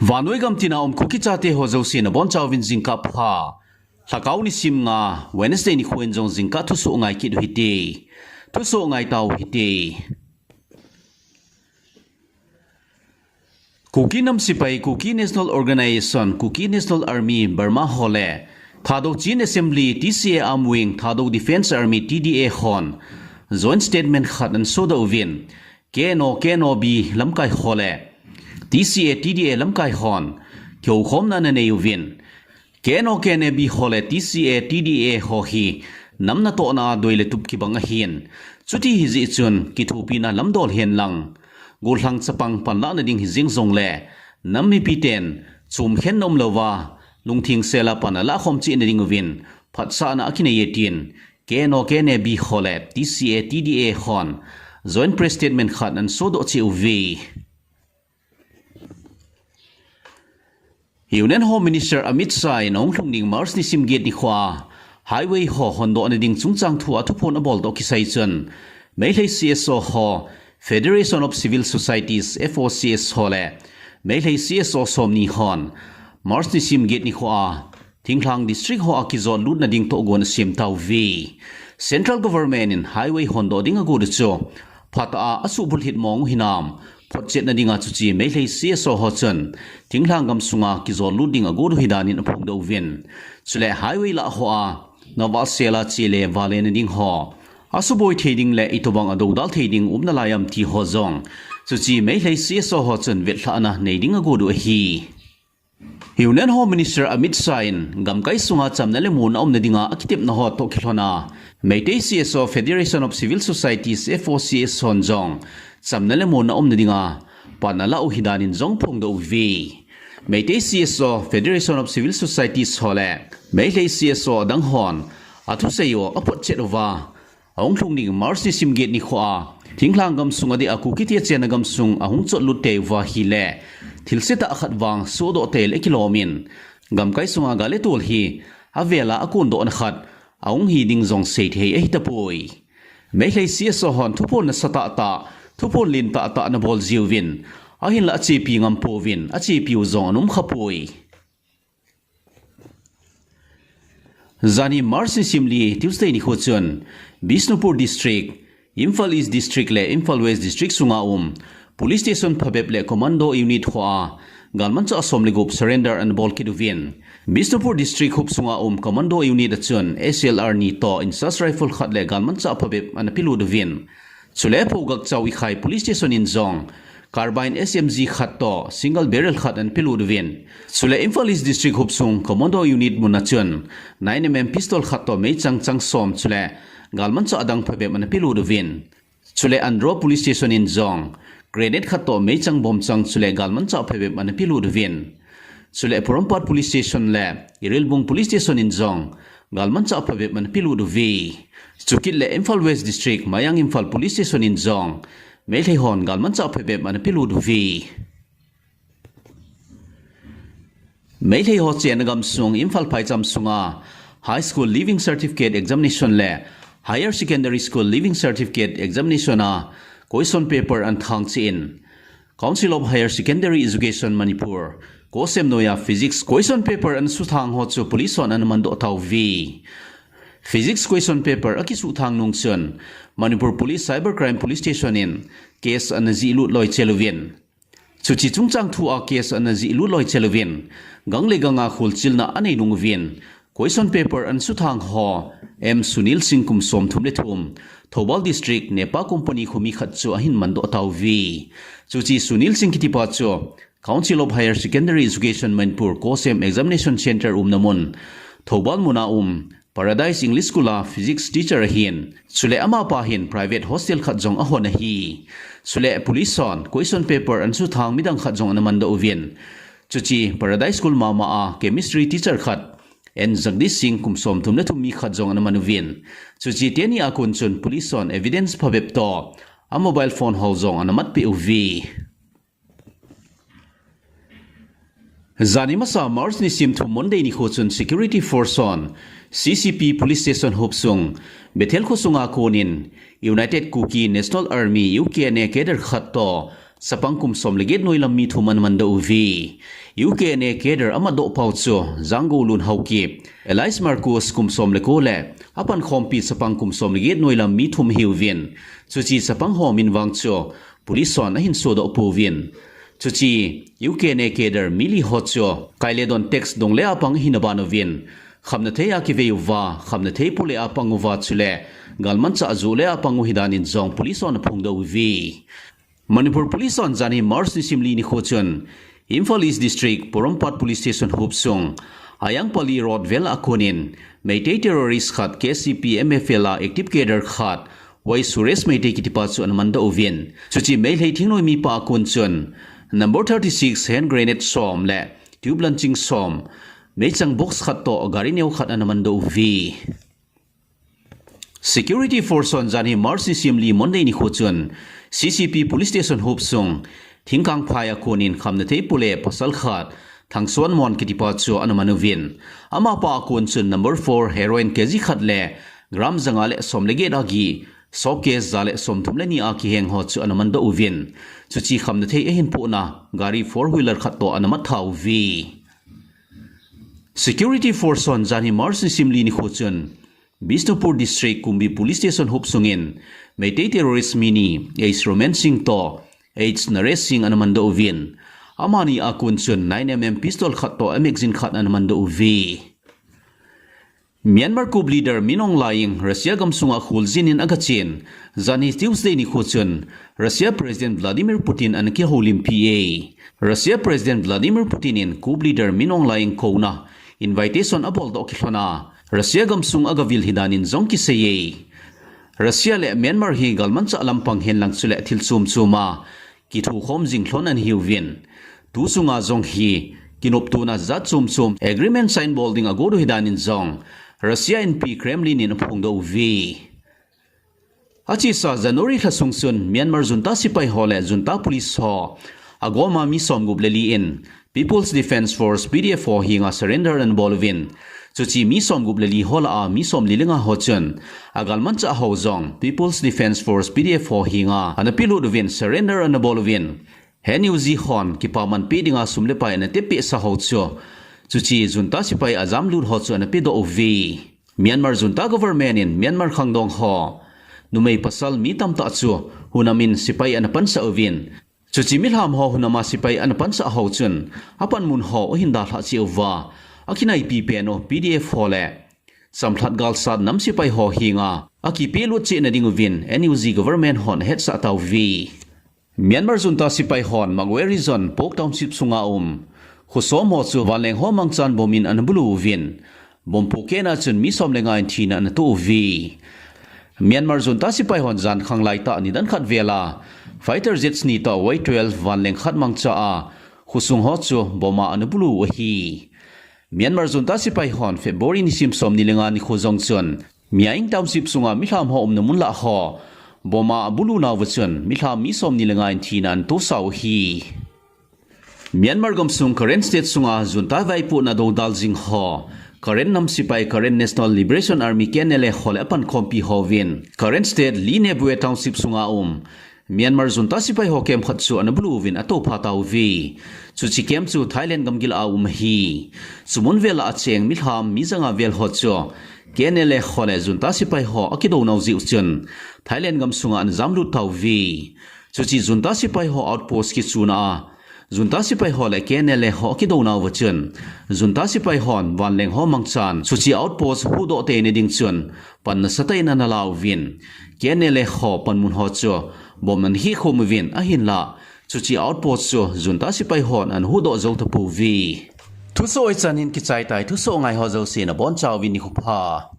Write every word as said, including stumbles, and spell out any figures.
Vannoi gam tina um Kuki chate ho jouse nabonchauvin jingkah pha. Lhakao nisim nga Wednesday nikho in jong jingkah thusoh ngai kit u hite. Thusoh ngai tau hite. Kuki nam sepai, Kuki National Organization, Kuki National Army, Burma ho le Thadou Chin Assembly, T C A Arm Wing, Thadou Defence Army, T D A hon joint statement khat ana sodoh uvin, K N O, K N O B lamkai ho le T C A, T D A lamkai hon kihoukhomna ana nei uvin, K N O, K N A B ho le T C A, T D A ho hi nam natohna a doi le tup kibang ahin. Chuti hijeh chun kithopina lamdol hen lang, gollhang chapang panlahna ding hijing jongle, nam mipiten chomkhenna umlouva, lungtheng sela pan alahkhom cheh nading uvin phatsahna akinei e tin, K N O, K N A B ho le T C A, T D A hon joint press statement khat ana sodoh cheh uve. Union Home Minister Amit Shah in ahung lhung ding March nisim get nikhoa highway ho hondohna ding chungchang thua thuphon abol toh kisai chun, Meitei C S O ho, Federation of Civil Societies, F O C S ho le Meitei C S O somni hon March nisim get nikhoa thinglhang district hoa kijot lutna ding tohgon asem tauve. Central Government in highway hondoh ding agot u chu phatah a asuhbulhit mong u hinam, photchetna dinga chuche Meitei C S O ho chun thinglhang gamsunga kijot lut ding agot u hidan in aphongdoh uvin, chule highway lah hoa navah sela che le vale nading ho asuboi thei ding le itobang adoudal thei ding um nalai am ti ho jong chuche Meitei C S O ho chun vetlhahna nei ding agot u ahi. Union Home Minister Amit Shah in gamkai sunga chamna le monna umna dinga akitepna ho toh kilhona, Meitei C S O, Federation of Civil Societies, F O C S hon jong chamna le monna umna dinga pan alah u hidan in jong aphongdoh uve. Meitei C S O, Federation of Civil Societies ho le Meitei C S O adang hon athusei u aphotchet uva, ahung lhung ding March nisim get nikhoa thinglhang gamsung adeh a Kukite chenna gamsung ahung chotlut tei uva ahile, thilse tah khat vang sodoh tei le kilom in, gamkai sunga gal le tol hi avela akondohna khat ahung hi ding jong seithei ahitapoi. Meitei C S O hon thuphon nasatah tah, thuphon lentah tah anabol jiuvin, ahinla achepi ngam pouvin, achepiu jong ana um khapoi. Janhi March nisim li Tuesday nikho chun Bishnupur District, Imphal East District le Imphal West District sunga um Police Station phabep le Commando Unit hoa galmanchah som le gup surrender anabol kit uvin, Bishnupur District huop sunga um Commando Unit a chun S L R ni toh in charge rifle khat le galmanchah phabep anapelut uvin, chule Phougakchao Ikhai Police Station in jong carbine S M G khat toh single barrel khat anapelut uvin, chule Imphal East District huop sung Commando Unit mun a chun nine M M pistol khat toh meichang chang som chule galmanchah adang phabep anapelut uvin, chule Andro Police Station in jong grenade khat toh meichang bomchang chule galmanchah phabep anapelut uvin, chule Porompat Police Station le Irilbung Police Station in jong galmanchah phabep anapelut uve. Chukit le Imphal West District, Mayang Imphal Police Station in jong Meitei hon galmanchah phabep anapelut uve. Meitei ho chenna gamsung Imphal phaicham sunga High School Leaving Certificate Examination le Higher Secondary School Leaving Certificate Examination a question paper anathang cheh in, Council of Higher Secondary Education Manipur, COHSEM noiya Physics question paper anasuthang ho chu police hon anamandoh tauve. Physics question paper akisuhthang nung chun Manipur Police Cyber Crime Police Station in case anajihlut loi chel uvin, chuche chungchang thua case anajihlut loi chel uvin, gang le ganga kholchilna anei nung uvin, question paper anasuthang ho M Sunil Singh kum somthum le thum, Thoubal District, Nepa Company khomi khat chu ahin mandoh tauve. Chuche Sunil Singh kitipa chu Council of Higher Secondary Education Manipur COHSEM Examination Center umna mun Thoubal muna um Paradise English School a Physics teacher ahin, chule amapa hin private hostel khat jong ahon ahi. Chule police hon question paper anasuthang midang khat jong anamandoh uvin, chuche Paradise School mama a Chemistry teacher khat N Jagdish Singh kum somthum le thum mi khat jong anaman uvin, chuche teni a kon chun police hon evidence phabep toh a mobile phone ho jong anamatpeh uve. Janhi masa March nisim thum Monday nikho chun Security Force hon C C P Police Station huop sung Bethel khosunga konin United Kuki National Army, U K N A cadre khat toh Chapang kum som le get noilam mi thum ana mandoh uve. U K N A cadre amatdoh pau chu Janggoulun Haokip, alias Marcus kum som le ko le apankhompi chapang kum som le get noilam mi thum ahiuvin. Chuche chapang ho min vang chu police hon ahin sodoh pouvin. Chuche U K N A cadre mi li ho chu Kailedon tax dong le a pang ahina banuvin, khamna thei a kivei uva, khamna thei pole a pang uva chule galmanchah joh le a pang u ahi danin jong police hon aphongdoh uve. Manipur Police hon janhi March nisim li nikho chun Imphal East District, Porompat Police Station hopsung, Ayangpali Road vel a konin Meitei terrorist khat K C P M F L a active cadre khat Y Suresh Meitei kitipa chu ana mandoh uvin. Chuche Meitei thingnoimi pa a kon chun number thirty six hand grenade som le tube launching som, meichang box khat toh gari neo khat ana mandoh uve. Security force hon janhi March nisim li Monday nikho chun C C P Police Station hopsung, Thingkangphai a konin khamna thei pole pasal khat Thangsuanmon kitipa chu ana manuvin. Amapa a kon chun number four heroin K G khat le gram janga le som le get a gi, soap case ja le som thum le ni a kiheng ho chu ana mandoh uvin. Chuche khamna thei ahin pohna gari four wheeler khat toh ana mat tha uve. Security force hon janhi March nisim li nikho chun Bishnupur District Kumbi Police Station hopsungin Meitei terrorist mi ni H Roman Singh toh H Naresh Singh ana mandoh uvin. Amani a kon chun nine M M pistol khat toh magazine khat ana mandoh uve. Myanmar coup leader Min Aung Hlaing Russia gamsunga kholjin in agachen, janhi Tuesday nikho chun Russia President Vladimir Putin ana kihoulimpi e. Russia President Vladimir Putin in coup leader Min Aung Hlaing kouna invitation aboldoh kilhona Russia gamsung agavil ahi danin jong kisei e. Russia le Myanmar hi galmanchah lampang henlang chule thil chom choma kithukhom jing lhon ana hiuvin. Tu chunga jong hi kinoptona jat chom chom agreement sign bol ding agot u ahi danin jong Russia inpi Kremlin in aphongdoh uve. Achesa January lha sung chun Myanmar junta sepai ho le junta police ho agoma mi somgup le li in People's Defence Force, P D F ho henga surrender ana bol uvin. Chuche mi somgup le li ho lah a mi somli le nga ho chun agalmanchah ho jong People's Defence Force, P D F ho henga ana pelut uvin surrender ana bol uvin. He N U G hon kipaman pe dinga sum le pai ana teppeh sa ho chu, chuche junta sepai ajamlut ho chu ana pedoh uve. Myanmar junta government in Myanmar khangdong ho numei pasal mi tamtah chu hunamin sepai ana pansah uvin. Chuche milham ho hunama sepai ana pansah ho chun apanmun ho ahin dalhah cheh uva, akinaipi pen u P D F ho le chamlhat galsat nam sepai ho henga akipelut cheh na ding uvin N U G government hon ahetsah tauve. Myanmar junta sepai hon Magway Region, Pok Township sunga um kho som ho chu vanleng ho mangchan bomb in ana bulu uvin, bomb pohkehna chun mi som le nga in thina ana toh uve. Myanmar junta sepai hon jan khanglai tah nidan khat vel a fighter jets ni toh Y twelve vanleng khat mangcha a khosung ho chu bomb a ana bulu u ahi. Myanmar junta sepai hon February nisim somni le nga nikho jong chun Myaing Township sunga milham ho umna mun lah ho bomb a abulu nauva chun milham mi somni le nga in thina ana tohsa u ahi. Myanmar gamsung Karen State sunga junta vaipohna dodal jing ho Karen nam sepai Karen National Liberation Army, K N L A ho le apankhompi hovin Karen State Lynebwe Township sunga um Myanmar junta sepai ho camp khat chu ana bulu uvin atoupha tauve. Chuche camp chu Thailand gamgil a um ahi. Chumun vel a acheng milham mi janga vel ho chu K N L A ho le junta sepai ho akidou nau jeh u chun Thailand gamsunga ana jamlut tauve. Chuche junta sepai ho outpost kichuna a junta sepai ho le K N L A ho akidou nauva chun junta sepai hon vanleng ho mangchan chuche outpost huhdoh teina ding chun pan nasatah in ana la uvin, K N L A ho panmun ho chu bomb ana khehkhum uvin, ahinlah chuche outpost chu junta sepai hon ana huhdoh jou tapouve. Thusoh hichan hin kichai tai, thusoh ngai ho jouse nabonchauvin nikho pha.